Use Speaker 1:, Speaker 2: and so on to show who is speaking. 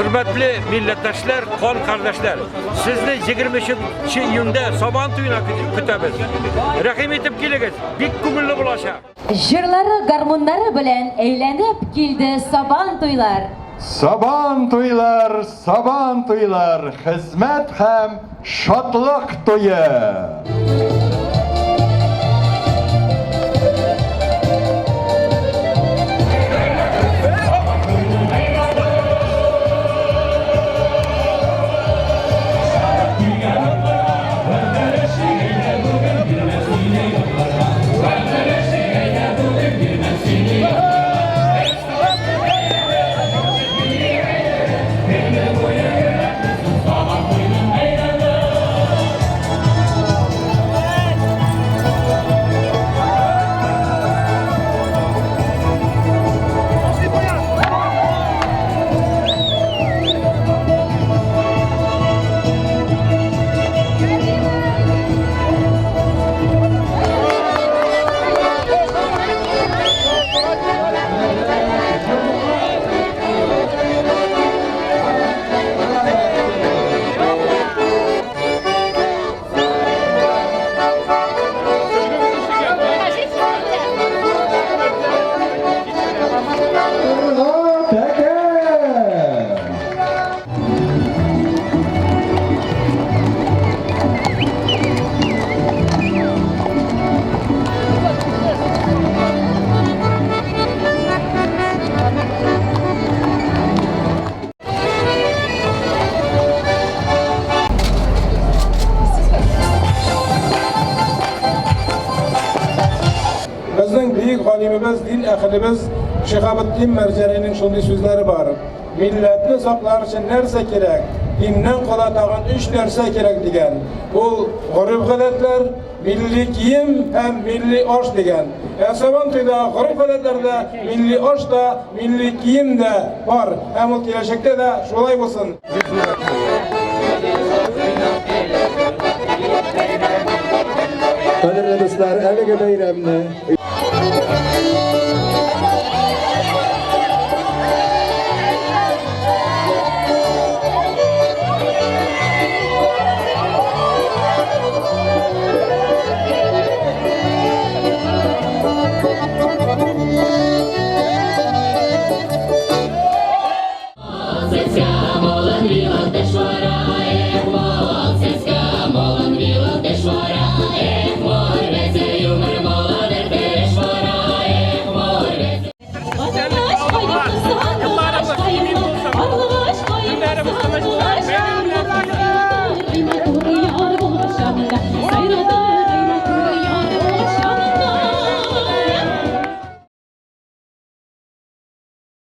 Speaker 1: Хөрмәтле милләттәшләр, кан кардәшләр, сезне 23 июньдә Сабан туена көтәбез. Рәхим итеп килегез, бик күңелле булачак.
Speaker 2: Җырлары, гармуннары белән әйләнеп килде Сабан туйлар.
Speaker 3: Сабан туйлар, Сабан туйлар, хезмәт һәм шатлык туе!
Speaker 4: Безнең бөек галимебез, дин әһелебез Шиһабетдин Мәрҗанинең шундый сүзләре бар. Милләтне саклар өчен нәрсә кирәк? Диннән кала тагын өч нәрсә кирәк дигән. Ул гореф-гадәтләр, милли кием һәм милли аш дигән. Ә Сабантуйда гореф-гадәтләр дә, милли аш та, милли кием дә бар. Һәм ул киләчәктә дә шулай булсын.
Speaker 3: Кадерле дуслар, әлеге бәйрәмне